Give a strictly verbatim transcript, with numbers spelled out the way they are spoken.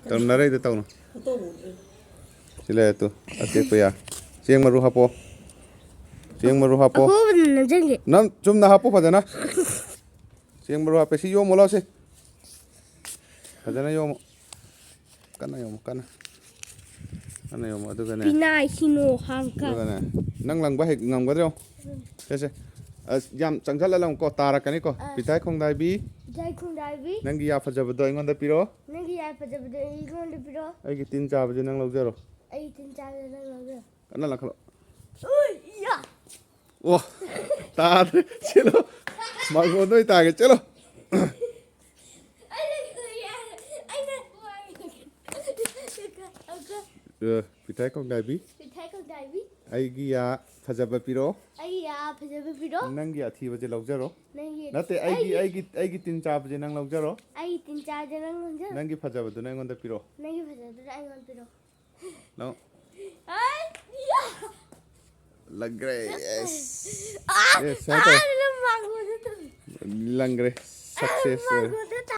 ꯇꯧꯅꯔꯛꯏꯗꯣ ꯇꯧꯅꯨ꯫ ꯁꯤ ꯂꯩꯔꯦ ꯇꯨ꯫ ꯑꯇꯦꯛꯄ ꯌꯥ꯫ ꯆꯦꯡ ꯃꯔꯨ ꯍꯥꯞꯄꯣ꯫ ꯆꯦꯡ ꯃꯔꯨ ꯍꯥꯞꯄꯣ꯫ ꯑꯍꯣꯕꯅ ꯅꯝꯁꯤꯟꯒꯦ꯫ ꯅꯪ ꯆꯨꯝꯅ ꯍꯥꯞꯄꯣ ꯐꯖꯅ꯫ ꯆꯦꯡ ꯃꯔꯨ ꯍꯥꯞꯄꯦ꯫ ꯁꯤ ꯌꯣꯝꯃꯣ ꯂꯥꯎꯁꯦ꯫ ꯐꯖꯅ ꯌꯣꯝꯃꯣ꯫ ꯀꯟꯅ ꯌꯣꯝꯃꯣ ꯀꯟꯅ꯫ ꯀꯟꯅ ꯌꯣꯝꯃꯣ ꯑꯗꯨꯒꯅꯦ꯫ ꯄꯤꯅꯥꯏ ꯁꯤꯅꯣ ꯍꯥꯡꯀ꯫ ꯑꯗꯨꯒꯅꯦ꯫ ꯅꯪ ꯂꯪꯕ ꯍꯩ ꯉꯝꯒꯗ꯭ꯔꯣ? ꯁꯦ ꯁꯦ꯫ ꯑꯁ ꯌꯥꯝ ꯆꯪꯁꯜꯂ ꯂꯪꯉꯨꯀꯣ ꯇꯥꯔꯛꯀꯅꯤꯀꯣ꯫ ꯑꯥ꯫ ꯄꯤꯊꯥꯏ ꯈꯣꯡꯗꯥꯏꯕꯤ꯫ ꯏꯖꯥꯏ ꯈꯣꯡꯗꯥꯏꯕꯤ꯫ ꯅꯪꯒꯤ ꯌꯥ ꯐꯖꯕꯗꯣ ꯑꯩꯉꯣꯟꯗ ꯄꯤꯔꯣ꯫ ꯅꯪꯒꯤ ꯌꯥꯏ ꯐꯖꯕꯗꯣ ꯑꯩꯉꯣꯟꯗ ꯄꯤꯔꯣ꯫ ꯑꯩꯒꯤ ꯇꯤꯟ ꯆꯥꯕꯁꯦ ꯅꯪ ꯂꯧꯖꯔꯣ꯫ ꯑꯩ ꯇꯤꯟ ꯆꯥꯕꯗ ꯅꯪ ꯂꯧꯖꯔꯣ꯫ ꯀꯟꯅ ꯂꯪꯈꯠꯂꯣ꯫ ꯎꯏ ꯌꯥ꯫ ꯑꯣ꯫ ꯇꯥꯗ꯭ꯔꯦ꯫ ꯆꯦꯜꯂꯣ꯫ ꯃꯥꯡꯒꯣꯟꯗ ꯑꯣꯏ ꯇꯥꯒꯦ ꯆꯦꯜꯂꯣ꯫ ꯑꯩꯅ ꯀꯔꯤ ꯍꯥꯏ-, ꯑꯩꯅ ꯑꯪꯀ꯫ ꯑ, ꯄꯤꯊꯥꯏ ꯈꯣꯡꯗꯥꯏꯕꯤ꯫ ꯄꯤꯊꯥꯏ ꯈꯣꯡꯗꯥꯏꯕꯤ꯫ ꯑꯩꯒꯤ ꯌꯥ ꯐꯖꯕ ꯄꯤꯔꯣ꯫ ꯑꯩꯒꯤ ꯌꯥ ꯐꯖꯕ ꯄꯤꯔꯣ꯫ ꯅꯪꯒꯤ ꯑꯊꯤꯕꯁꯦ ꯂꯧꯖꯔꯣ꯫ ꯅꯪꯒꯤ ꯅꯠꯇꯦ ꯑꯩꯒꯤ ꯑꯩꯒꯤ ꯑꯩꯒꯤ ꯇꯤꯟ ꯆꯥꯕꯁꯦ ꯅꯪ ꯂꯧꯖꯔꯣ꯫ ꯑꯩꯒꯤ ꯇꯤꯟ ꯆꯥꯕꯁꯦ ꯅꯪ ꯂꯧꯖꯔꯣ꯫ ꯅꯪꯒꯤ ꯐꯖꯕꯗꯨꯅ ꯑꯩꯉꯣꯟꯗ ꯄꯤꯔꯣ꯫ ꯅꯪꯒꯤ ꯐꯖꯕꯗꯨꯅ ꯑꯩꯉꯣꯟꯗ ꯄꯤꯔꯣ꯫ ꯂꯧ꯫ ꯑꯩ ꯌꯥ꯫ ꯂꯪꯈ꯭ꯔꯦ꯫ ꯑꯦꯁ꯫ ꯑꯥ, ꯑꯦꯁ, ꯁꯥꯏ ꯇꯧ꯫ ꯑꯥ, ꯅꯪ ꯃꯥꯡꯒꯣꯟꯗ ꯇꯧ-, ꯂꯪꯈ꯭ꯔꯦ꯫ ꯁꯛꯁꯦꯁ ꯑꯣꯏꯔꯦ꯫ ꯃꯥꯡꯒꯣꯟꯗ